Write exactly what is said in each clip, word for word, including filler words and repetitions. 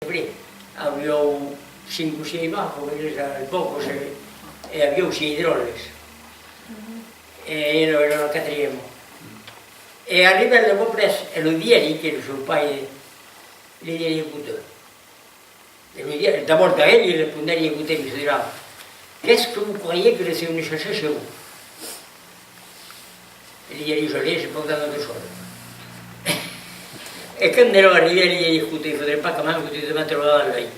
Après, avián cinc o sièis vacas, a l'epòca, e, e avián sièis dròlles. E ela èra la quatrièma. E arribèt lo còp près, e lo dièri que lo seu paire li dièri: «Escota», e lo dièri, d'abòrd a el, li respondèri: «Escotètz, monsieur Durand, qu'est-ce que vous croyez que je suis venu chercher chez vous?» E li dièri: «Je l'ai, j'ai pas besoin d'autre chose.» E quand èra arribèt, li dièri: «Escota, il faudrait pas quand même que tu te mettes le doigt dans l'œil.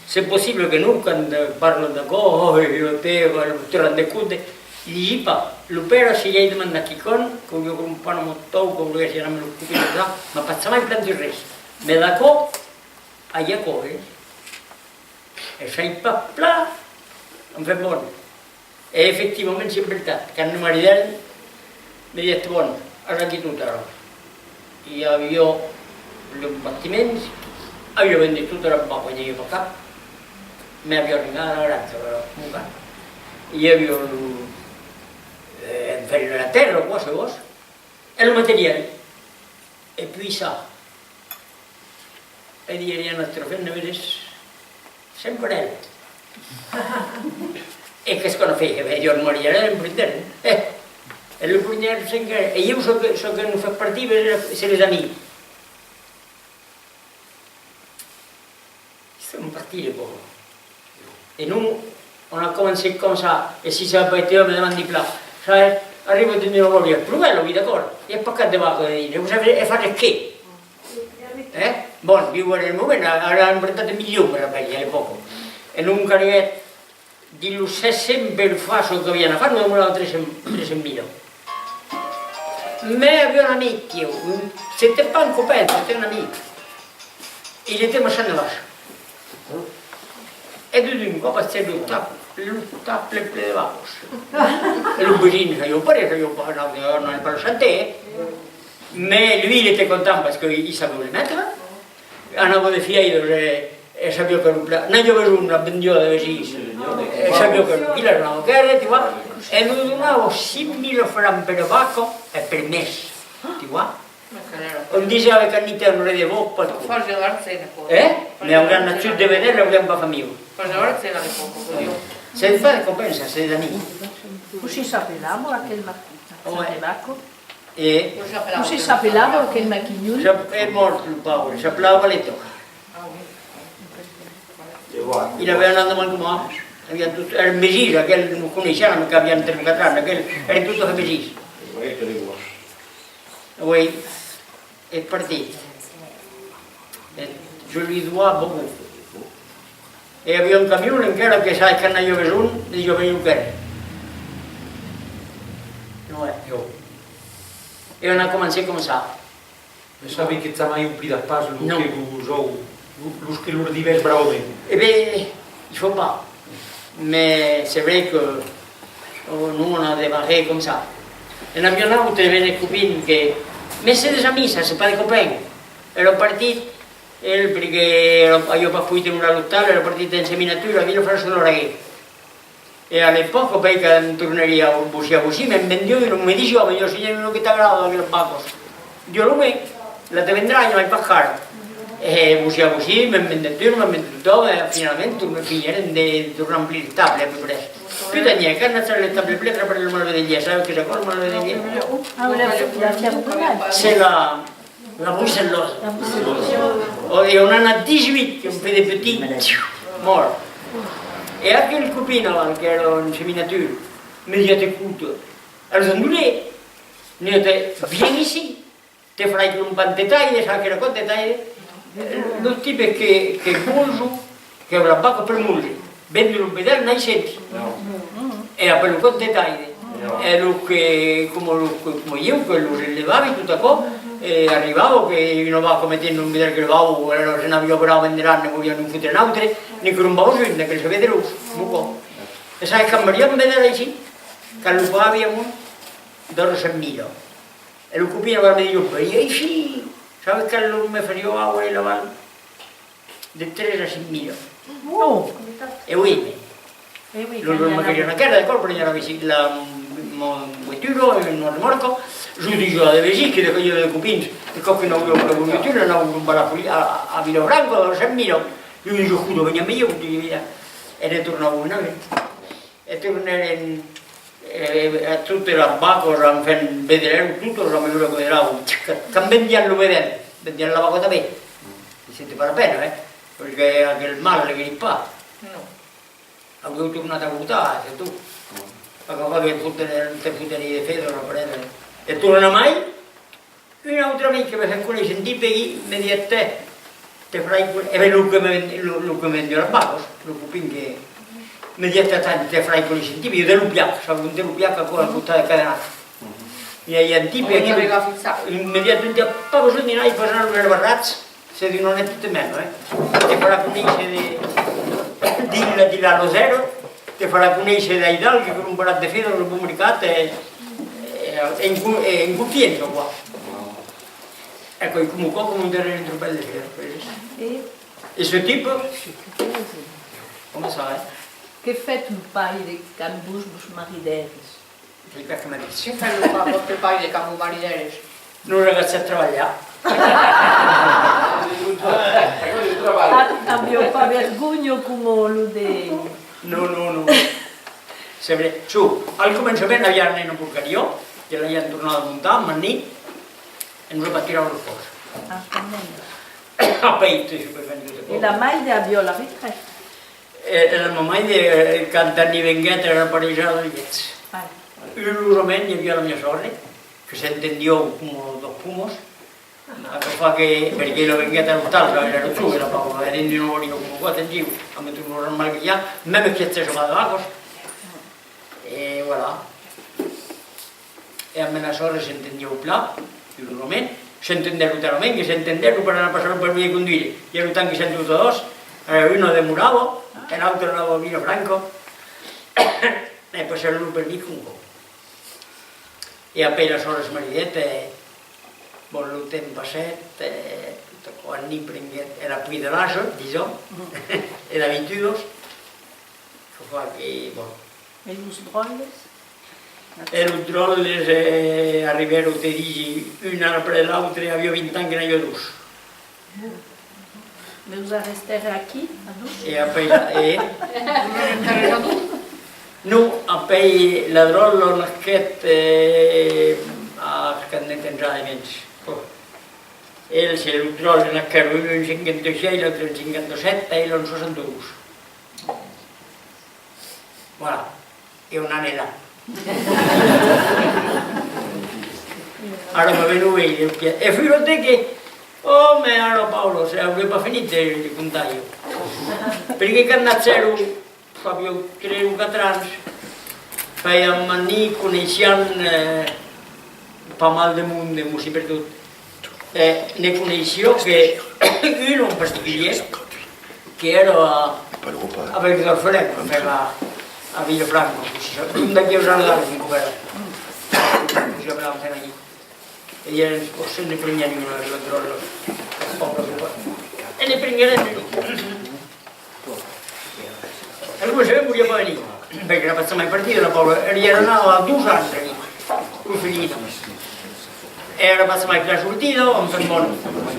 C'est possible que nous, quand, euh, parlons d'aquò, oh, e, e, e, te rendes compte?» Li disi pas. Lo pèra, se li ai demandat quicòm, qu'auriá crompar un motòu, qu'auriá signat lo copin, m'a pas jamai planhut res. Mès d'aquò, ai aquò, eh? E sai pas plan, enfin, bon. E efectivament, sièi vertat, quand lo maridèl me diguèt: «Bon, as aquí tot ara.» I aviá los bastiments, aviá vendut totas las vacas, n'i aviá pas cap, mès aviá arrengat la granja, voilà, mon cap. I aviá lo, eh, enfin, la tèrra, quoi, se vòs, e lo material. E puèi ça, e dièri a nòstra femna: «Vedes, sempre el.» E qu'est-ce qu'on a fait? E ben, ieu, lo maridèl, l'emprunguèrem, eh? E lo prenguèrem, cinc ans. E ieu, çò que, çò que nos fèt partir, ben, c'est les amis. Son partits, les pauvres. E non, on a començat comme ça, e si ça a pas été, me demandi plan. Ça, eh, arriba de Nova Glòria, pro bèl, oui, d'acòrd. I a pas cap de vaca dedins, e vos avez, e far qué? Eh? Bon, viure en el moment, a, a, a emprestat de milions, me rapèli, a l'epòca. E non calguèt, dins los sèt cents, per far çò qu'aviam a far, nos demorava tres cents, tres cents mila. Mès aviá un amic, ieu, un, c'était pas un copain, c'était un ami. Il était marchand de vaches. E d'un còp, agèt lo tap, lo tap ple, ple de vacas. E los vesins avián paur, avián paur, non, non, pas lo santé, eh. Mais lui, il était content parce que il savait où les mettre. Anava de fièiras, eh, e sabiá que lo pla-, n'aviá besonh, la vendiá de vesins. E sabiá que lo village anava quèrre, tu vois. E nos donava cinc mila francs per vaca e per mes, tu vois. On disait avec Anita, on rêvait pas. Fasiá d'argent, aquò. Eh? Mais on a l'habitude de vendre, on n'a pas famille. Fasiá d'argent a l'epòca, podiá. C'est pas comme ça, c'est des amis. Cossí s'apelava aquel marchand de vaca? E cossí s'apelava aquel maquinhon? S'ap-, es mòrt, lo paure, s'apelava Valeto. Il avait un an de moins que moi. Aviam tot, èra un vesin, aquel nos coneishiam, qu'aviam tres o quatre ans, aquel, èra tot un vesin. Oui, es partit. E je lui dois beaucoup. E aviá un camion encara que, sabes, quand n'aviá besonh, disiá: «Veniá lo quèrre.» Non, eh, jo. E on a començat comme ça. E sabi que jamai oblidatz pas los que vos an, los que lor devètz bravament. E ben, il faut pas. Mais c'est vrai que, oh, nous, on a démarré comme ça. E n'aviá un autre, ben, de copin que, mais c'est des amis, ça, c'est pas des copains. Èra partit, el, perque aviá pas pogut demorar a l'ostal, èra partit en seminatura a Vilafranca de Lauragais. E a l'epòca, ben, quand tornèri a Bossiá, Bossí, me'n vendiá una, me disiá: «Ò, me disiá, se i a una que t'agrada, aquelas vacas, diga-lo-me, la te vendrai, n'ai pas cara.» E Bossiá, Bossí, me'n vendèt una, me'n vendèt tota, e finalament, torn-, finiguèrem de tornar omplir l'estable, a peu près. Putanhièr, quand agèt l'estable plen, trapèt lo malvedelhièr, sabes qu'es aquò, lo malvedelhièr? Ah, la, la fièvre canal. C'est la, la brucellosa. La brucellosa. Oh, e on en a dix-huit qui ont fait des petits, mòrts. E aquel copin aval, qu'èra en seminatura, me diguèt: «Escota, elles ont donné, mais viens ici, te farai crompar un tetaire, sabes qu'es aquò, tetaire?» Los tipes que, que molzon, que las vacas per molzar, vendon los vedèls naissents. E apèlan aquò tetaire. E los que, coma los que, coma ieu, que los elevavi, tot aquò, e arribava que una vaca, metiam un vedèl que levava, o èra, se n'aviá brau vendrà, ne voliá non fotre un autre, ne crompava un d'aqueles vedèls, un còp. E sabes quant valiá un vedèl aicí? Quand lo pagaviam, dètz-e-sèt mila. E lo copin aval me disiá: «Vei aicí, sabes quant los me fasiá aval e l'aval?» De tres a cinc mila. Oh! E oui, mais... E oui, lo, lo me querián a quèrre, d'acòrd, preniá la, la, mon voitura, una remòrca, jo disiá a de vesins que de, de copins, e còp que n'aviá una voitura, anava crompar a la poli-, a, a, a Vilafranca, a sèt mila. Un jorn, veniá melhor, e ne tornavan anar. E tornèren, eh, a totes las vacas, enfin, vedelèron totes, a mesura que vedelavan, quand vendián lo vedèl, vendián la vaca tanben. E c'était pas la peine, eh, perque aquel mal le gripa. Non. Aurián tornat a votar, c'est tout. Aquò fa que foten, te foten de fedras après. E torna mai, un autre amic que me fèt conéisser un tipe aquí, me dièt: "Tè, te farai con-", e ben, lo que me, lo, lo que me vendiá las vacas, lo copin que me dièt: "Atend, te farai conéisser un tipe, ieu de Lupiac, sabes ont es Lupiac, aquò al costat de Cadenat." I a, i a un tipe aquí, me dièt un dia: "Pas besonh d'anar, i pòs anar a los Barrats." Se dona un petit mèma, eh? Te farà conéisser de, dins la, dins la Losèra, te farà conéisser d'Aidal, que cromparà de fedras al Bon Mercat, e, e, en co-, e en confiança, quoi. E quò, coma quò, coma un darrèr entropèl de fedras, pues. E? E ce tipe, coma ça, eh? Que fèt lo paire quand vos vos maridèretz? Qu'es pas que m'a dit. Que fèt lo pa-, vòstre paire quand vos maridèretz? Nos agachèt trabalhar. A-, aviá pas vergonha coma lo de... Non, non, non. C'est vrai. Çò, al començament aviá una porcariá, que l'avián tornada montar, mas ni, e nos a pas tirat los pòrcs. Ah, quand même. Après, te, je peux faire une... E la maire aviá la retraite? E, e la mamà, eh, quand ni venguèt, èra parejada de lhèits. Ai. Urosament, i aviá la mia sòrre, que s'entendián coma dos pomas. Aquò fa que, perque la venguèt a l'ostal, èra, èra jove, la paura, e dins una bòria coma aquò, atencion, amb tot lo mal que i a, mème que se chamava de vacas. E voilà. E amb la sòrre s'entendián plan, urosament, s'entendèron talament que s'entendèron per anar passar lo permís de conduire. I a lo temps que sèm totes dos, eh, una demorava, e l'autra anava a Vilafranca, e passèron lo permís coma aquò. E après la sòrre se maridèt, e, bon, lo temps passèt, e tot aquò, ni prenguèt, èra pus de l'atge, disons, e d'abitudas, que fa que, bon, E los dròlles? E los dròlles, eh, arribèron, te disi, un après l'autre, aviá vint ans que n'aviá dos. Los arrestèretz aquí, a dos? E après, eh? Non, après la dròlla nasquèt, eh, a quant de temps a de mens. Oh. El, se los dròlles nasquèron un en cinquanta-sièis, l'autre en cinquanta-sèt, e el en soixante-douze. Voilà. E on en est là. Ara me vèn lo uèlh del pièd. E furete que, oh, mès ara, Paula, se auriá pas finit de, de contar ieu. Perque quand naissèron, aviá tres o quatre ans, fèiam, ni coneissiam, eh, pas mal de monde, mès pertot. Eh, ne coneissiá que un en particulièr, que èra a, a Bèlzarfelèn, enfin, a, a Vilafranca, un d'aquí als Argals, un còp èra. Aquí. E i èra, o se ne prenguèren una, la dròlla, la paura que fa. E ne prenguèren una. E lo sabèm, voliá pas venir, perque èra pas jamai partida, la paura. Èra, i èra anada a dos ans, l'orfelina. E èra pas jamai plan sortida, enfin, bon.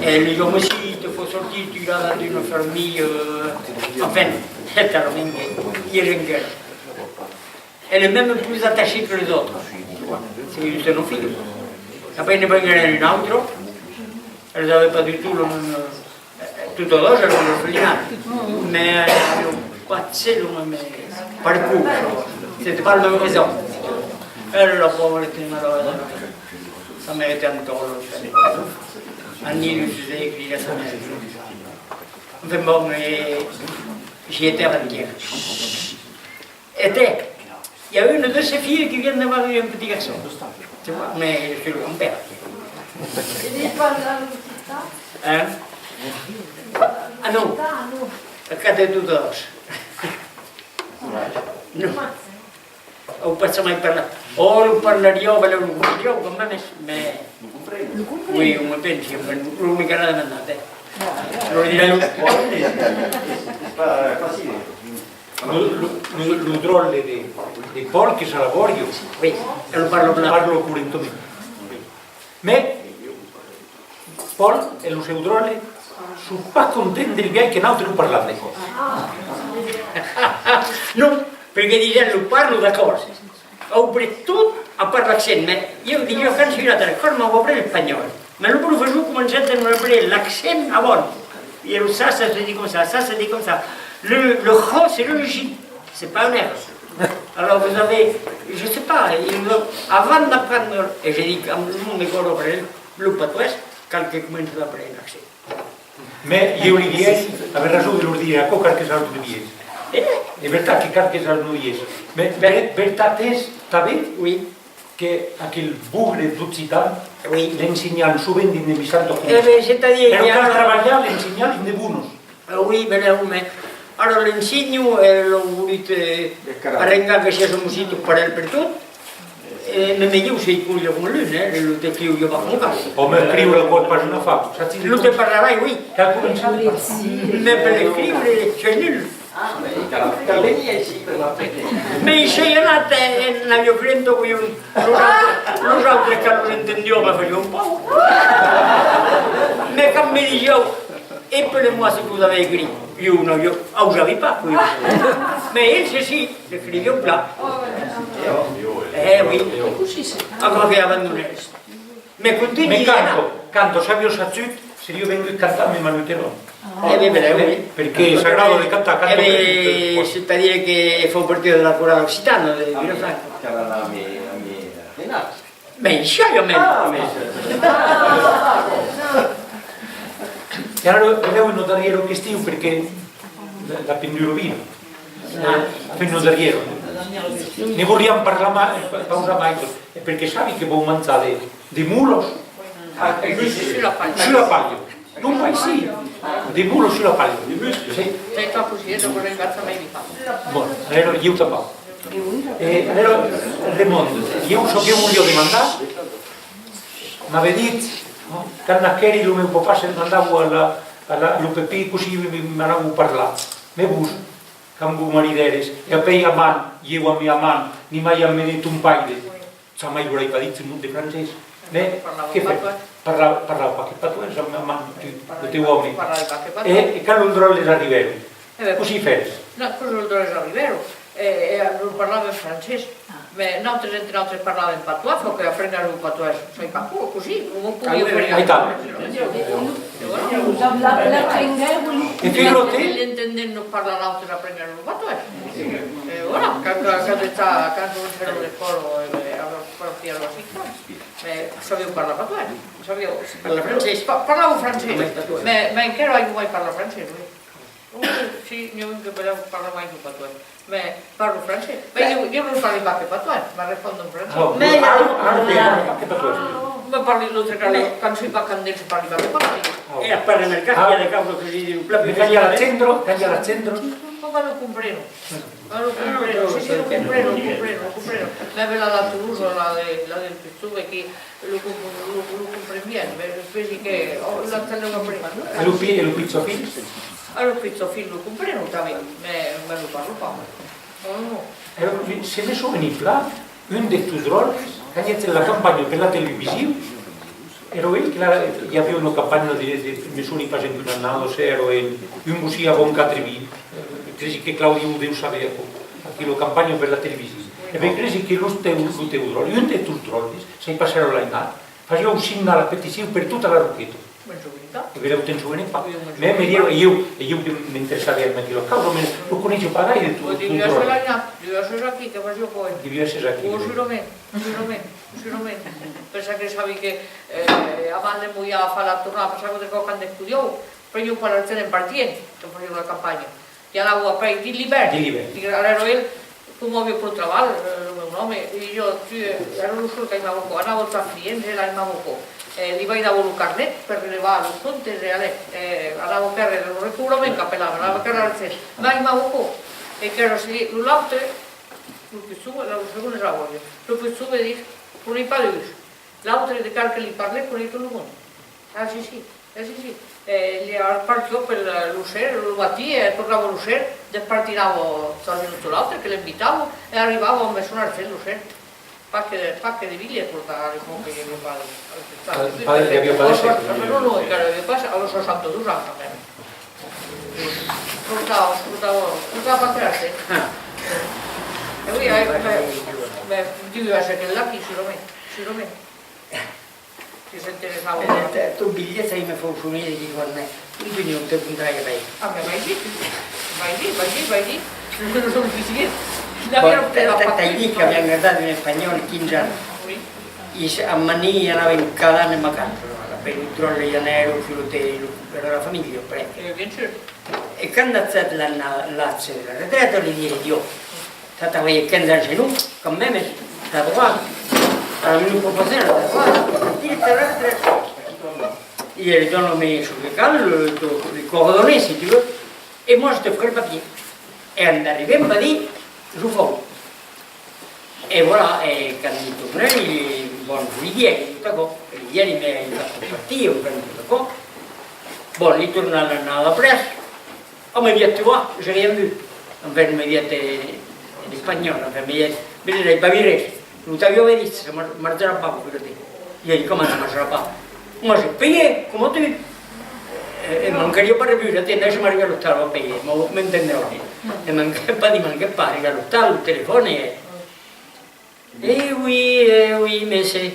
E li disián: "Mais si, il te faut sortir, tu iras dans une famille, euh, enfin, talament que i es encara." Elle est même plus attachée que les autres. C'est une seule fille. Après, ne prenguèren una autra. Elles avaient pas du tout le même, euh, totes dos èran orfelinat. Mès, euh, avián pas lo mème parcours. C'était pas la même raison. Elle, la pauvre, était malheureuse. Ça méritait un tort. Annie lui faisait écrire à sa mère. Enfin bon, mais j'y étais avant-hier. Était, il y a une de ses filles qui vient d'avoir eu un petit garçon. Tu vois, mais je suis le grand-père. Il parle l'occitan? Hein? Ah non. Ah non. Quatre de dos. Non. Au pas mai parlar. Oh, lo parlariá, ben, lo comprendriá quand même, mais... Oui, o me pensi, ben, lo me quedarà demandat, eh. Lo, lo, lo, lo dròlle de, de Paul qu'es a la bòria. Oui, el parla plan. Parla correntament. Mès, Paul, e lo seu dròlle, Son pas contents del biais que nautres lo parlam, de còps. Non, perque disen, lo parlo, d'acòrd. Au pres tot, a part l'accent, mès ieu, ieu quand soi anat a l'escòla, m'an aprés l'espanhòl. Mès lo professor comencèt de nos aprés l'accent avant. Et ça, ça se dit comme ça, ça se dit comme ça. Le, le ho, c'est le J. C'est pas un R. Alors vous avez, je sais pas, ils ont, avant d'apprendre, et je dis, quand le monde est encore après le patois, quand quelqu'un commence à apprendre l'accent. Mès ieu li dièi, avètz rason de lor dire aquò, cal que s'arrodies. Es vertat que cal que s'arrodies. Mès ver-, vertat es tanben, oui, que aquel bogre d'occitan, oui, l'ensenhan sovent dins de missanta condicions. Eh ben, c'est-à-dire, però cal trabalhar, l'ensenhar dins de bonos. Eh, oui, ben, eh, mès ara l'ensenho, eh, l'an volut, eh, arrengar que siás un mocito parelh pertot. Eh, mès, mès ieu sei colla con l'un, eh, lo te escriu ieu pas mon cas. Òme, escriure aquò es pas un afar, saps? Lo te parlarai, oui. Cal començar de parlar. Mès per l'escriure, c'est nul. Mès i sei anat, eh, en avion, creent que los autres, los autres, quand los entendián, me fasián paur. Mès quand me disián, Épelez-moi ce que vous avez écrit. Ieu, non, ieu, ausavi pas, ieu. Mès el, ceci, l'escriviá plan. Eh, oui. Aquò que abandonèt. Mès contunhi. Mès canto, canto, s'aviá sachut, seriá vengut cantar amb Manu Theron. Eh ben, ben, oui. Perque s'agrada de cantar, canto. Eh ben, c'est-à-dire que fau partida de la corala occitana de Vilafranca. Mès ieu, mès. Ah, mès. E ara, benlèu una darrièra question, perque la, la pendura vira. Enfin, una darrièra. Ne voliam parlar mai, pa-, pausar mai, e perque sabi que vau manjar de, de molas. Sus la palha. Sus la palha. Non pas aicí, de molas sus la palha. Sí. Bon, alèra, ieu tanpauc. E alèra, Raimond, ieu çò que voliá demandar, m'avètz dit, quand nasquèri, lo meu papà se demandava a la, a la, lo pepin cossí me, me, m'anava parlar. Mès vos, quand vos maridèretz, e apèi Aman, ieu amb Aman, nimai amb de ton paire. Jamai vos ai pas dit un mot de francés. Mès, que fètz? Parla-, parlatz pas que patoès amb, amb, amb lo teu òme. E, e quand los dròlles arribèron? Cossí fèretz? Non, quand los dròlles arribèron, e, e, nos parlàvem francés. Mès nautres entre nautres parlàvem patoès, fau que aprenguèron lo patoès, sai pas co-, cossí, coma podián. Aital. E figura-te. L'entendent nos parla, nautres aprenguèron lo patoès. E voilà, quand, quand, quand, quand comencèron l'escòla, e, e, a partir de cinc ans. Mès sabián parlar patoès, sabián. Parlar francés. Pa-, parlavan francés. Mès, mès encara ai mai parlat francés, oui. Oh, si, n'i a un que parla, parla mai que patoès. Mès parlo francés. Mès ieu, ieu non parli pas que patoès, me respondon en francés. Ah, mès, ah, ah, ah, que patoès. Me parli l'autre, quand, quand soi pas candent, se parli pas que patoès. E a part de mercat, i a de causas que se disen plan. Mès quand i a la gendra, quand i a la gendra. Coma lo comprenon. Ah, lo comprenon, si, si, lo comprenon, lo comprenon, lo comprenon. Mès la, la Tolosa, la de, la del Pichon, aquí, lo comp-, lo, lo compren bien, mès pensi que, oh, la, la, la, e lo pi-, e lo pichon filh? Ah, lo pichon filh lo comprenon tanben, mès, mès lo parlo pas. Non, non. E se me soveni plan, un de tos dròlles, quand èretz en la campanha per la television, èra el que la, i aviá una campanha de, de, me soni pas en quina annada, se èra en un bocin avant quatre-vingts, eh, cresi que Claudi o deu saber aquò, aquí la campanha per la television. E ben, cresi que los teu, lo teu dròlle, un de tos dròlles, sai pas s'èra l'ainat, fasiá un signal a peticiu per tota la Roqueta. Me'n soveni pas. E ben, te'n sovenes pas. Mès, mès ieu, ieu, ieu que m'interessava en aquela causa, mès lo coneissiá pas gaire, tu, tu, deviá èsser l'ainat, deviá èsser aquí, que fasiá aquò, eh. Deviá èsser aquí. O surament, surament, surament. Pensa que sabi que, eh, abans de molhar, far la tornada, pensava que de còps quand estudiava, preniá pas l'argent en partient, que fasiá la campanha. I anava après dins l'ivèrn. Dins l'ivèrn. Alèra el, coma aviá pro trabalh, eh, lo meu òme, e jo, tu, eh, èra lo sol qu'aimava aquò, anava als afrients, e l'aimava aquò. Eh, li vai dava lo carnet per relevar los comptes, e alè, eh, anava quèrre lo recobrament qu'apelavan, anava quèrre l'argent. M'aimava aquò. E qu'èra, se di, lo, l'autre, lo pichon, èra lo segond, lo segon, lo pichon me ditz, prenètz pas de bus. L'autre, de cal que li parle, coneis tot lo monde. Ah, si, si. Eh, si, si. Eh, li partiá per la, lo ser, lo matin, e tornava lo ser, despartinava, çò, un o l'autre, que l'invitava, e arribava amb son argent lo ser. Pas que, pas que de bilhets portava a l'epòca, i aviá pas de, pas de bilhets. Pas, pas, i aviá pas de chèc. Non, non, encara i aviá pas, a los seissanta-dos ans, quand même. Portava, portava, portava pas tràs, eh? Ah. E oui, eh, ben, ben, tu vas aquel d'aquí, surament, surament. Que s'interessava. Eh, eh, tot bilhets, ça me fau sovenir de quicòm, mès non teniá un te contaire, ben. Ah, mès vai dire, vai dire, vai dire, vai dire. Lo, lo, lo, lo, lo, Bon, t'ai dit qu'aviam gardat un espanhòl quinze ans. Oui. E se, a manir, i anàvem cada an en vacanças, per lo dròlle i anèro, que lo te, lo, per la familha, per exemple. Eh, bien sûr. E quand agèt l'an-, l'atge de la retreta, li diguèri: «Io, ça t'avais quinze ans chez nous, quand même, t'as droit à la minute proportionnelle, t'as droit à partir, t'as la retraite.» Il dit: «Donne-moi ce que cal, le, le, les coordonnées, si tu veux, et moi je te ferai le papier.» E en arribant, va dire: «Je fau.» E voilà, e quand li tornèri, bon, li diguèri tot aquò, li diguèri: «Mès, il va partir, enfin, tot aquò.» Bon, li tornèri l'annada après. «Ah, mais viens, tu vois, j'ai rien vu.» Enfin, me dit en, en espanhòl, enfin, me dit: «Mais je n'ai pas vu res.» Lo t'aviá ben dit, ça mar-, marcharà pas, figura-te. Li ai dit: «Comment ça marchera pas? Moi, j'ai payé, comme tu.» E, e mancariá pas rebut, atend, daissa-me arribar a l'ostal, va payer, m'entendràs. E manquèt pas, di, manquèt pas arribar a l'ostal, lo telefòne, e: «Eh oui, eh oui, mais c'est,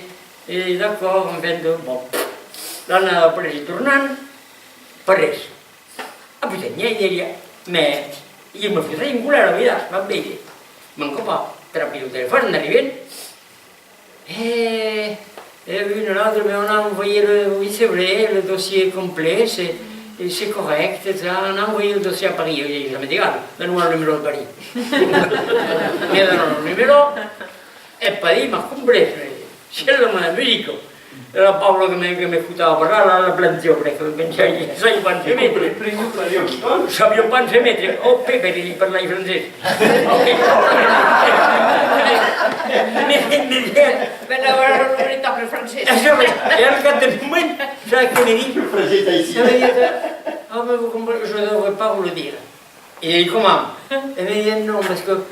eh, d'accord, enfin, de, bon.» L'annada après, i tornam, pas res. Ah, putain, i a, i a, mais il me fout en colère, la vida, va veire. Manca pas, trapi lo telefòn, en arribant. Eh, eh, une, l'autre, mais on a envoyé le, oui, c'est vrai, le dossier est complet, c'est, c'est correct, ça, on a envoyé le dossier à Paris. Je dis: «Ça m'est égal, donne-moi le numéro de Paris.» Me dona lo numèro, e Paris m'a complet, c'est la musica. La Paula que me, que me fotava parlar, la, la plantiá, perque me pensaria, sabiá pas se metre. Sabiá pas se metre. Oh, Pepe, li parlai francés. Me, me, me, me, ben, la, la, la, la, la, francés. E al cap d'un moment, saps que me ditz? Francés d'aicí. Ça veut dire que, ah, mais vous comprenez, je ne devrais pas vous le dire. E li disi: «Comment?» E me ditz: «Non, parce que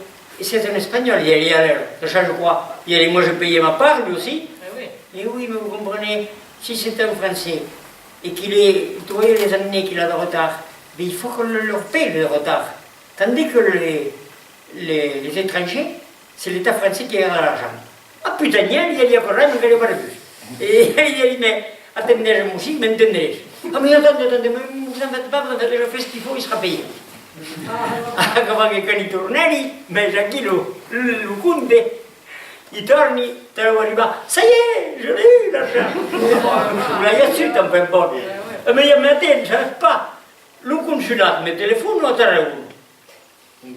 c'est un espagnol.» E li disi: «Alors, ça change quoi?» E li disi: «Moi, je paye ma part, lui aussi.» Eh oui. «Et oui, mais vous comprenez, si c'est un Français et qu'il est, tu vois, les années qu'il a de retard, mais il faut qu'on le leur paye le retard. Tandis que les, les, les étrangers, c'est l'État français qui a l'argent.» Ah, putain, li disi, aquò rai, non caliá pas de plus. E li disi: «Mais, atendètz un bocin, m'entendrez.» «Ah, mais attendez, attendez, mais vous en faites pas, vous en faites, je fais ce qu'il faut, il sera payé.» Ah, que fa que quand i tornèri, mès aquí lo, lo, lo conte, i torni, te lo arribar: «Ça y est, je l'ai eu, l'argent.» L'ai agut, enfin, bon. E me ditz: «Mais attends, ça va pas. Lo consulat me telefòna a Tarragona.»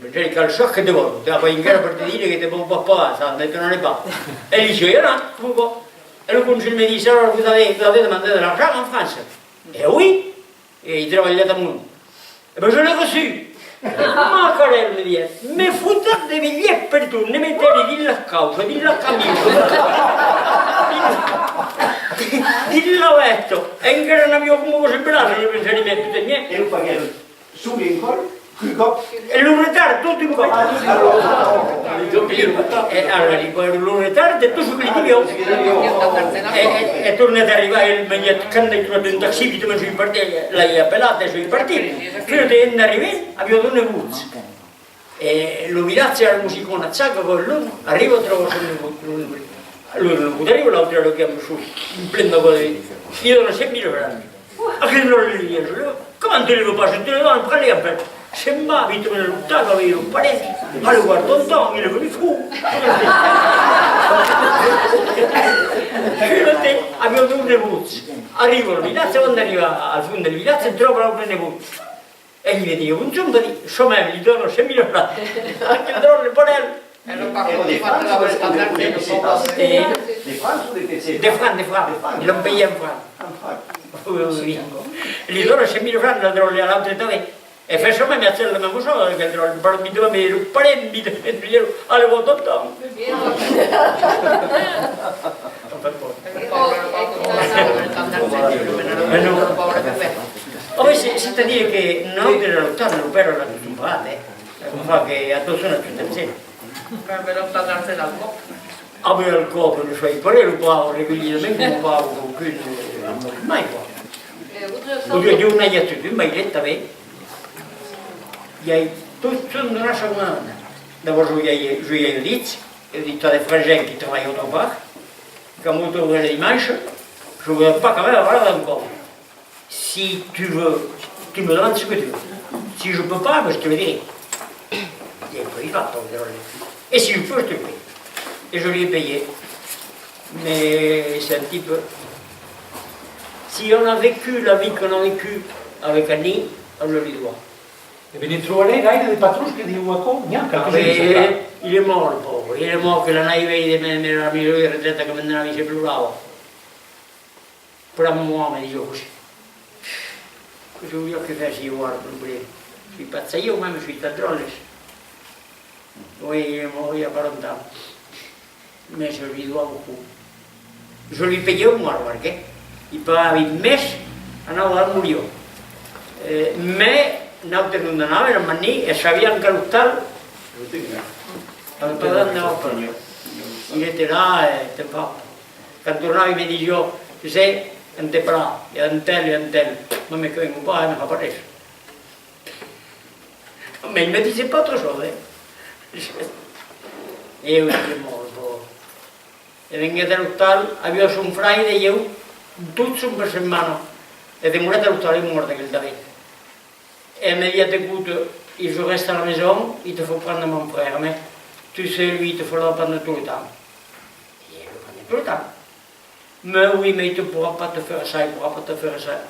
Pensèri: «Qual sòrt que te vòl? T'ai pas encara per te dire que te vòl pas pagar, ça ne m'étonnerait pas.» E li siáu anat, coma aquò. E lo consul me ditz: «Alors, vous avez, vous avez demandé de l'argent en France?» «Eh oui, e i trabalhat amont.» «Eh ben, je l'ai reçu.» «Macarèl», me ditz, «me fotèt de bilhets pertot, ne metèri dins las cauças, dins las camisas, dins, dins la vèsta, encara n'aviá coma aquò sul braç.» E pensèri: «Mès, putain, mès.» E lo paguèt. Sobre encòr, un còp. E lo retard, tot un còp. Ah, tot un còp. E ara, li, lo retard de tot çò que li deviá. E, e, e tornèt arribar, el me ditz: «Quand ai trobat un taxi, vite, me soi partit.» L'ai apelat e soi partit. Fin que, en arribant, aviá dos nebots. E lo vilatge, ara, lo musicon a Chaca, aquò es long, arriba, tròba son nebot, lo, lo, lo nebot arriba, l'autre, ara, qu'es un sord, plen d'aquò de, li dona sèt mila francs. Aquel dròlle li ditz: «Comment tu ne veux pas, je te le donne, prends-les, enfin.» Se'n va, vite, menar a l'ostal, va veire los parents. Allez voir tonton, il est venu fou. Figura-te, aviá dos nebots. Arriba al vilatge, avant d'arribar al fons del vilatge, tròba l'autre nebot. E li diu: «Bonjorn», va dire, çò mème, li dona sèt mila francs. Aquel dròlle, parelh. Èra pas... Èra de França, de, de, de, de, de França o de P C? De francs, de francs. De francs. L'an payat en francs. En francs. Oui, oui, oui. Li dona sèt mila francs, la dròlla, a l'autre tanben. E fai çò mème, aquel, la mème chausa, aquel dròlle, però mi demande lo parent, mi demande, allez voir tonton. Mais non. Oh, oui, c'est, c'est-à-dire que non, de l'autant, lo père l'a tout pagat, eh. Enfin, que a tot son, a tot ensems. Però, però, pas argent al còp. Ah ben, al còp, ne sai pas, lo paure, regulierament, coma paure, qualqu'un, eh, mai, quoi. Au lieu de un, i a tot un mailet, tanben. I a tot son de la setmana. D'abòrd, jo i ai, jo i ai dit, ai dit a de Frangin qui trabalha autre part, quand vos trobaré dimanche, je voudrais pas quand même avoir encore. Si tu veux, tu me demandes ce que tu veux. Si je peux pas, ben, je te le dirai. Il est pas vivant, pauvre drôle. Et si je peux, je te le paye. Et je lui ai payé. Mais c'est un type, si on a vécu la vie qu'on a vécue avec Annie, on le lui doit. E ben, ne trobarè gaire de patrons que diu aquò? N'i a qualques-uns, eh, il est mort, le pauvre. Il est mort, que l'anavi veire de me, me la maison de retraite que me donava, se plorava. Plan moi, me disiá cossí. Que voliá que fèssi ieu ara, plan près? Soi pas ieu mème, soi tan dròlle. Oui, il est mort il y a pas longtemps. Mais je lui dois beaucoup. Je lui payais au mois, perqué? I pagavi mes, anava a morir. Eh, mais nautres nos n'anàvem, a Manís, e sabiam que l'ostal, eh, pas d'andar, il était là, eh, te'n fas pas. Quand tornavi me disiá: tu sais, en te parlar, e un tel, e un tel. Mas me que vengo pas, eh, me fa pas res. Mais il me disait pas autre chose, eh. E oui, il est mort, le pauvre. E venguèt a l'ostal, aviá son fraire e ieu, tot son per setmana. E demorèt a l'ostal, e mòrt aquel tanben. E me dièt: écoute, il se reste à la maison, il te faut prendre mon frère, mais tu sais, lui, il te faudra prendre tout le temps. Et je le prenais tout le temps. Mais oui, mais il te pourra pas te faire ça, il pourra pas te faire ça.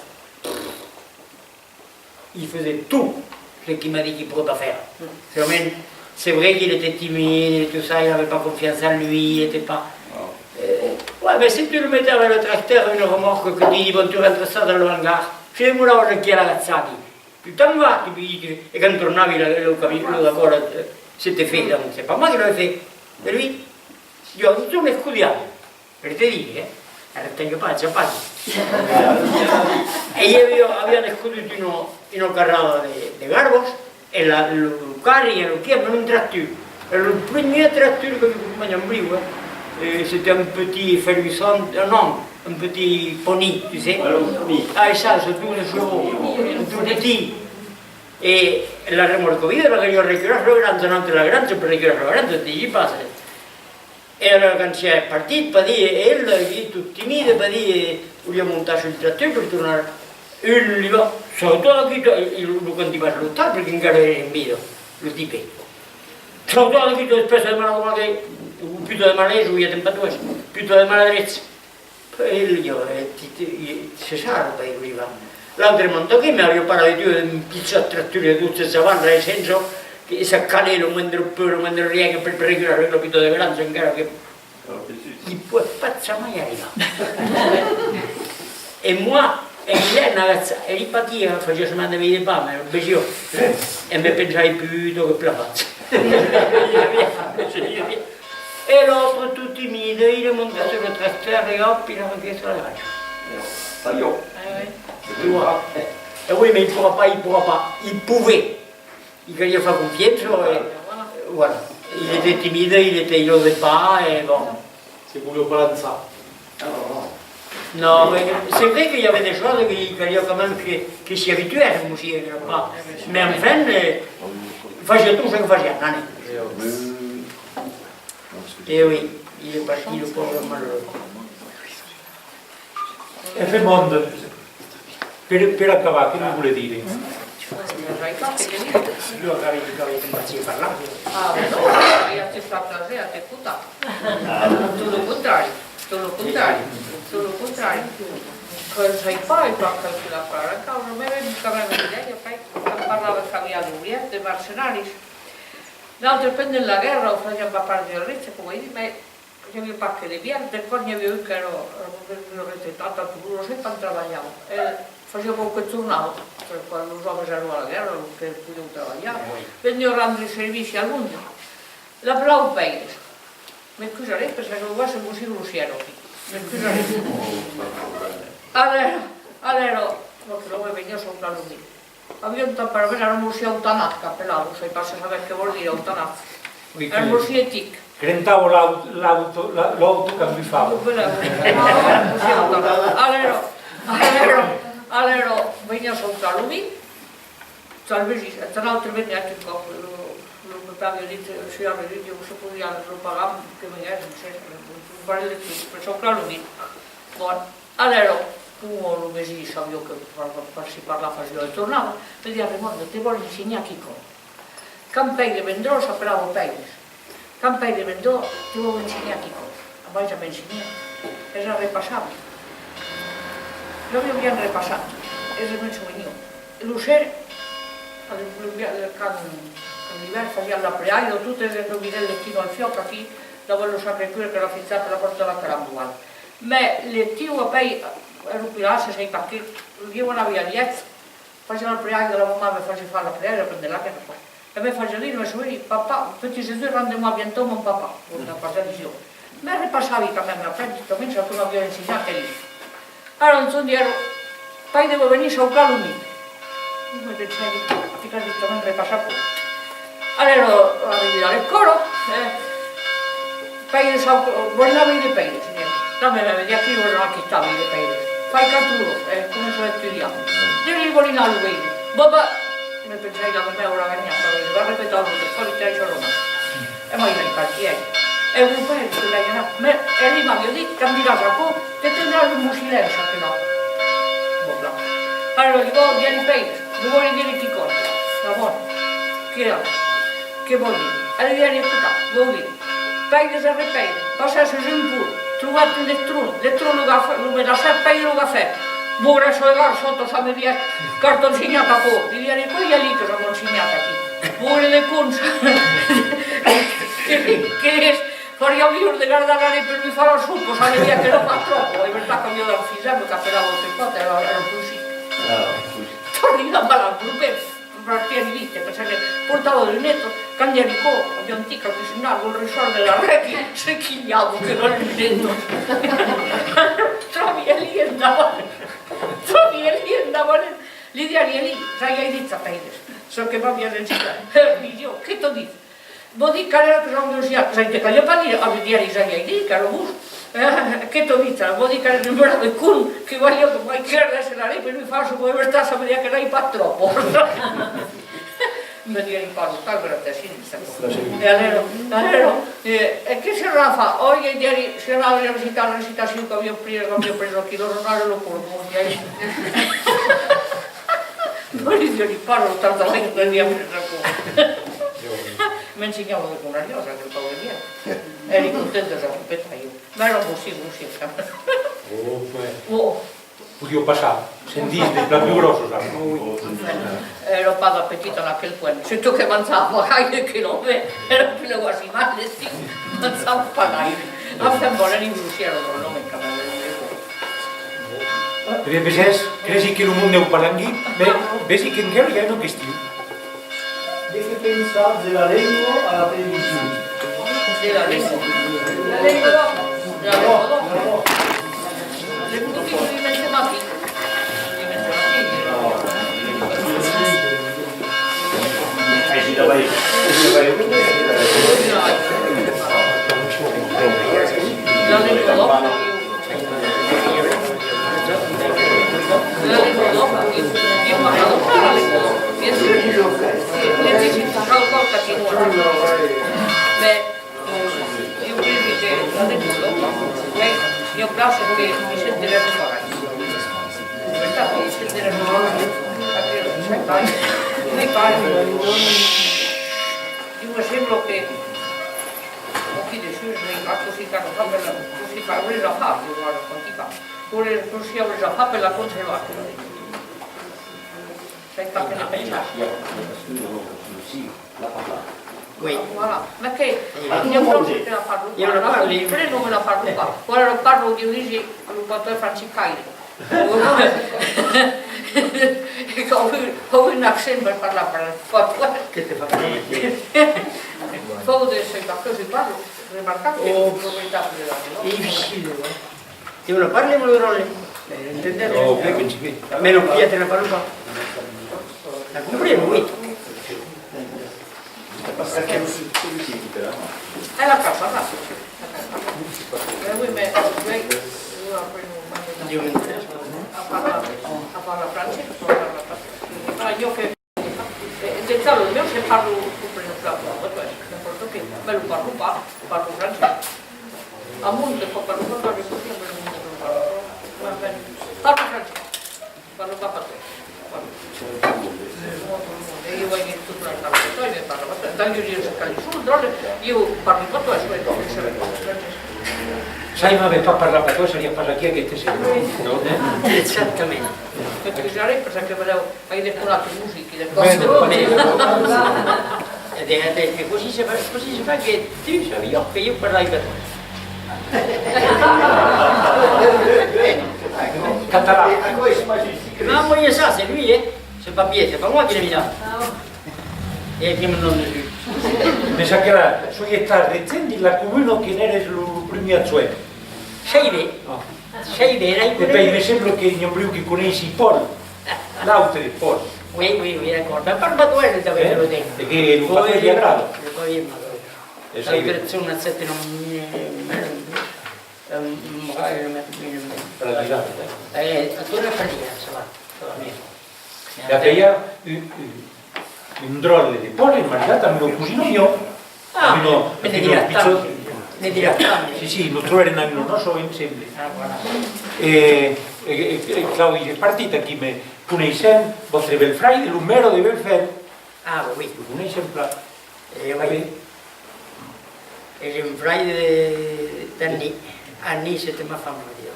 Il faisait tout ce qu'il m'a dit qu'il pourrait pas faire. Seulement, c'est vrai qu'il était timide et tout ça, il avait pas confiance en lui, il était pas, euh, ouais, mais si tu le mettais avec le tracteur, une remorque, que tu dis, bon, tu rentres ça dans le hangar, tu demoras aquí a l'agachadi. Tu t'en vas, tu lui dis, e quand tornavi, lo, lo camion, lo, d'abòrd, eh, c'était fait, donc c'est pas moi qui l'avais fait, c'est lui. Diu, tu son escudiat, per te dire, eh? Arrepènher pas, ja pas. E i aviá, avián escudut una, una carrada de, de garbas, e la, lo, lo carri, e lo que, amb un tractor. Era lo primièr tractor que vi coma en briu, eh. Eh, c'était un petit Ferguson, euh, non, un petit pony, tu sais. Ah, ça, c'est tout, c'est tout petit. E la remorque vide, la caliá recular sul grand, entre la granja, per recular sul grand, te disi pas, eh. E alara, quand siá partit, per dire, e el, tot timide, per dire, voliá montar sul tractor per tornar. Un li va: sòrta d'aquí, tu, e lo, lo candit va a l'ostal, perque encara èra en vida, lo tipe. Sòrta d'aquí, tu, espècia de malaurat, o puta de malaise, o i a en patoès, puta de maladrech. E el, jo, eh, ti, ti, e, se sarpa, e li va. L'autre monta aquí, me aviá pas l'abitude d'un pichòt tractor de dotze chavals, res, sense, que se calè lo mendre peu, lo mendre rien, que per, per recular la puta de granja, encara que I pòt pas jamai arribar. E moi, e Milèna, e li patia, fasiá semblant de veire pas, mas vesiá. E me pensavi: puta, que plan fach. E l'autre, tot timide, il est monté sur le tracteur e hop, il a recueilli sur la granja. Salut. Ah ouais. Tu vois. E oui, mais il pourra pas, il pourra pas. Il pouvait. I caliá far confiança, e, voilà. Il était timide, il était, il osait pas, e bon. Se voliá pas lançar. Non, mais c'est vrai qu'il y avait des choses que i caliá quand même que, que s'y habituèsse, aussi, e pas. Mais enfin, e, fasiá tot ce que fasiá, allez. E oui, il est parti, le pauvre malheureux. E fèm onde. Per, per acabar, que me vòle dire? Jo acabi, acabi de partir parlar. Ah, ben non, i a tot plaser a t'escotar. Tot lo contrari, tot lo contrari, tot lo contrari. Que sai pas, e pas que la clara causa, me ven quand même l'idèa, après, quand parlava Xavier Dubrièt de mercenaris. Nautres, pendent la guèrra, o fasiam pas part de la richa, coma i ditz, mas i aviá pas que de vièlhs, d'encòp n'i aviá un qu'èra, èra un retretat a Toulouse, sai pas ont trabalhava. E fasiá quauque jornal, per quand los òmes èran a la guèrra, los que podián trabalhar, veniá rendre servici al monde. L'apelavan Pèires. M'excusaré, per se lo vese, mossur Luciano aquí. M'excusaré. Alèra, alèra, l'òme veniá sautar lo mite. Aviá un temps per aver un mossur Autanat, qu'apelavan, sai pas se sabètz que vòl dire Autanat. Oui, un mossur etic. Crentava l'aut-, l'aut-, la-, l'auto quand bufava. Alèra, alèra, alèra, veniá sautar lo vin. Tal vesi, un autre venguèt un còp, lo, lo papà aviá dit, se aviá dit, se podiá lo pagar, que venguèsse, un, un parelh de trucs, per sautar lo vin. Bon, alèra, coma lo vesin sabiá que per, per si parlar fasiá e tornava, me diguèt: «Raimonda, te vòli ensenhar quicòm.» Quand Pèire vendrà, s'apelava Pèire. Quand Pèire vendrà, te vau ensenhar quicòm. Aviá ja m'ensenhat. Es a repassar. L'aviá bien repassat. Es de me'n sovenir. E lo ser, a le, le, le, quand, quand l'ivèrn fasiá la preaida, totes es lo vidèl de Tino al fiòc aquí, davant lo Sacré-Cœur qu'èra fixat a la pòrta de la Caramboal. Mès le tiu apèi, èra pilat, se sai pas que, lo dieu anavi al lièch, fasiá la preaida, la mamà me fasiá far la preaida, pendent la guèrra, quoi. E me fasiá dire, me soveni: «Papa, petit Jésus, rendez-moi bientôt mon papa.» Bon, la pas disiá. Me repassavi quand même après, justament, çò que m'aviá ensenhat el. Ara, un jorn diguèron: «Pèire va venir sautar lo vin.» Me pensèri: «Ti qu'as justament repassat aquò.» Alèra, arribi a l'escòla, eh, Pèire sauta, vòli anar veire Pèire, se diguèt. Tanben, me diguèt: «Aquí vòli anar, aquí veire Pèire. Fai quatre oras, eh, comença a estudiar.» Diguèri: «Vòli anar lo veire.» «Bon, va.» Me pensèri: «La mamà aurà ganhat, va repetar lo que fai, te daissi lo nom.» E mai, mai parti, eh. E lo pèire, que l'ai anat. Mès, e li m'aviá dit: «Quand diràs aquò, te tendràs un bocin lenç, aquela.» Bon, plan. Alèra, li vau, diguèri: «Pèire, vos vòli dire quicòm.» «Ah bon? Qué, qué vòls dire?» E li diguèri: «Escota, vau dire. Pèire e repèire, passètz sus un pont, trobatz un estron, l'estron lo gafa, lo menaçatz, Pèire lo gafèt. Vos vòli sautar, sota, ça me diguèt: «Qu'a t'ensenhat aquò?» Li diguèri: «Quò i a li que ça m'a ensenhat aquí. Vos vòli de cons.» Que, que es, fariá milhor de gardar l'arrèst per lui far la sopa, ça me diguèt, qu'èra pas tròp. E vertat qu'aviá d'enfisar, me qu'apelava un pòt, èra, èra un pocin. Torni la mala propèra. Partièri viste, perque portava de lunetas, quand diguèri aquò, aviá un tic a cuisinar, lo ressòrt de l'arrèst se quilhava que la luneta. Tròbi Eli endavant, tròbi Eli endavant, li diguèri: «Eli, ja i ai dit a Pèire çò que m'aviás ensenhat.» «Elidio, qué t'a dit?» «Vau dire qu'alèra que j'enviasiá, ja i te caliá pas dire, ah, me diguèri, ja i ai dit, qu'èra vos.» Eh, qué t'a dit? Vau dire qu'èra un brave con, que valiá que mai que gardèsse l'arrèst per lui far la sopa, de vertat, ça me diguèt que n'ai pas tròp. Me diguèri pas lo tal, gracias, sí, ça. E alèra, alèra, eh, e qué serà a far? Oi, e diguèri, serà a recitar la recitacion qu'aviá pres, qu'aviá pres aquí, lo jornal e lo còrbo, diguèri. Non li diguèri pas lo tal de la que m'aviá pres aquò. M'ensenhava de conariás, aquel paure vièlh. Èri content de se repetar, jo. Mès èra un bocin, bocin, quand même. Oh, ouais. Oh. Podiá passar, cent dix de plan pus gròssas, ara. Oh, oui. Enfin, èra pas apetita en aquel point. Surtot que manjava pas gaire, que l'òme èra pus lèu asimant, l'estiu, manjava pas gaire. Enfin, bon, èri un bocin, èra un òme, quand même. E ben, vesètz, cresi que lo monde n'èu pas languit, mès vesi qu'enquera i a una question. De qué pensatz de la lenga a la television? De la lenga. La lenga d'òc. La lenga d'òc. L'ai conogut lo dimenge matin. Lo dimenge matin. La lenga d'òc. Ieu me sembla que aquí dessús, cossí cal far per la, cossí cal, res a far, ieu ara, quantica. Cossí, cossí auriá a far per la conservar? Sai pas que ne pensar. Oui. Voilà. Mas que, n'i a pròpi que la parlo pas. Preno me la parlo pas. Voilà, lo parlo, Dionisi, lo patoès franciscaire. E qu'aviá, aviá un accent per parlar, per patoès. Que te fa parlar? Fau de, sai pas que se parla, remarcable, oh, proprietari de la... Ei dificil, eh. Te ne parles, mon dròlle? Entendètz? Oh, ben, ben, ben. Mès non, ja te ne parlo pas. La compreno, oui. Aquel, celui qui écoute là. Elle a pas parlé. Eh oui, mais oui, oui, après, nous, on a parlé, à part la français, on parle pas. Ah, io que, eh, de tal, io se parlo, compreno pas, n'importe que, mais lo parlo pas, parlo français. A monde, quand parlo pas, je peux dire, mais le monde, je parle pas. Parlo français. Parlo pas patoès. Parlo. E io vaig tot plan parlar patoès, me parla patoès. Tant que io se calisso, dròlle, io parli patoès, ouais, donc, je sais pas. S'aimave pas parlar patoès, seriá pas aquí aqueste segon. Non? Exactament. Perque j'arrive, perque belèu, ai descolat musica, de còps. E de, de, de, cossí se fa, cossí se fa que tu sabiás que io parlavi patoès? Catalan. Ah, oui, ça, c'est lui, hein. C'est pas Pierre, c'est pas moi qui l'ai mis là. Et qui me donne dessus. Mes aquela, soi estat regent dins la comuna que n'èras lo, lo primièr adjoint. Sèi ben. Sèi ben, èra... E puèi me sembla que n'i a un briu que coneissi Paul. L'autre, Paul. Oui, oui, oui, d'accord. Ben, parla patoès tanben, eh? Lo temps. E que lo patoès li agrada. Oui, oui, oui. E sai ben. Son accepte non, eh, eh, eh, eh, torna parlar, ça va, ça va bien. E après i a un, un, un dròlle de Paul, maridat amb lo cosin mieu. Ah, me diràs tant, me diràs tant. Si, si, nos trobèrem a una nòça ensemble. Ah, voilà. E, e, e, e Claudi es partit aquí, me coneissèm, vòstre bèl-fraire, lo mèra de Belfèl. Ah, oui. Lo coneissèm plan. E oui. Es un fraire de, d'Annie. Annie, c'était ma femme, on va dire.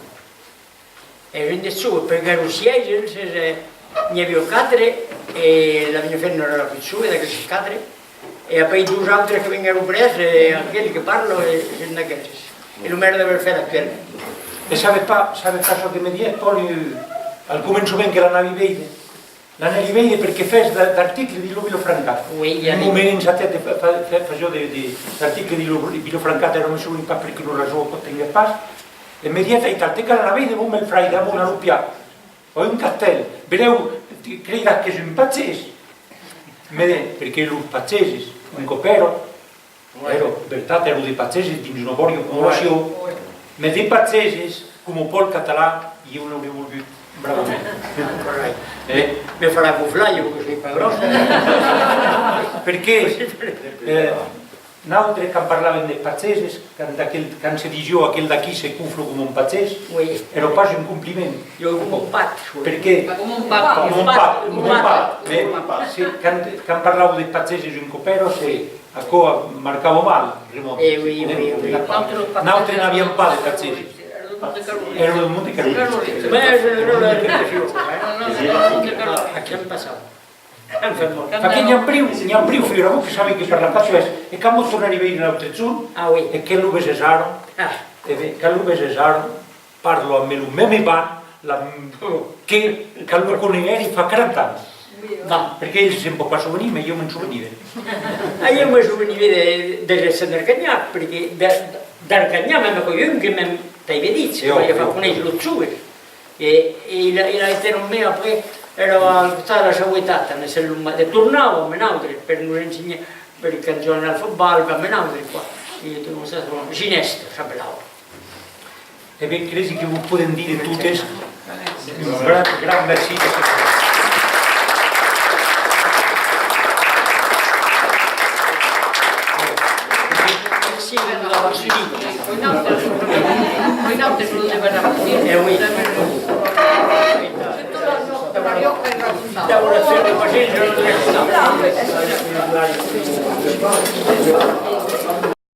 E un de suu, perque èran sièis, elses, eh, n'i aviá quatre, e la mia femna èra la pus jove d'aquelses quatre, e apèi dos autres que venguèron après, e aquel que parla, e, es un d'aquelses. E lo mèra de Belfèl actuel. E sabes pas, sabes pas çò que me diguèt Paul, eh, al començament que l'anavi veire? L'anavi veire perque fes d'a-, d'articles dins lo Vilafrancat. Oui, i a... Un moment ensatet de fa-, fa-, fa-, fasiá de, de, d'articles dins lo Vilafrancat, ara me soveni pas per quina rason, aquò tenguèt pas. E me diguèt aital: te cal anar veire mon bèl-fraire, a Bona, a Lupià. A un castèl. Belèu, te creiràs qu'es un pagés. Me diguèt, perque los pageses, un còp èra, Èra, vertat, èra de pageses dins una bòria, coma la siá. Mès de pageses, coma Paul Català, ieu n'auriá volgut, bravament. Eh? Me farà goflar, ieu, que soi pas gròs. Perque, eh, nautres, quand parlàvem de pageses, quand aquel, quand se disiá: aquel d'aquí se cofla coma un pagés, èra pas un compliment. Ieu, coma un pat. Perque? Coma un pat. Coma un pat, coma un pat. Mès se, quand, quand parlava de pageses un còp èra, se Aquò marcava mal, Raimond. Eh oui, oui, oui. Nautres n'aviam pas de pageses. Èra lo monde que... Aquí. Fa que n'i a un briu, n'i a un briu, figura-vos, que sabe que parla patoès. E quand vos tornaré veire l'autre jorn, e que lo veses ara, e ben, quand lo veses ara, parla amb lo mème van, la, que, quand lo coneguèri fa quaranta ans. Perque el se'n pòt pas sovenir, mès ieu me'n sovenive. Ah, ieu me sovenive de, de, de Sent Arcanhac, perque de, d'Arcanhac, mème aquò, un que mème t'aviá dit, que m'aviá fach conéisser los joves. E, e il a, il a été nommé après, èra al costat de la Sauvetat, en Sent Lombardi, e tornava amb nautres per nos ensenhar, per quand jogàvem al fotbal, amb nautres, quoi. E tot ça, bon, Ginesta, s'apelava. E ben, cresi que vos podèm dire totes un gran, gran mercí. Merci de l'avoir suivi. E oui.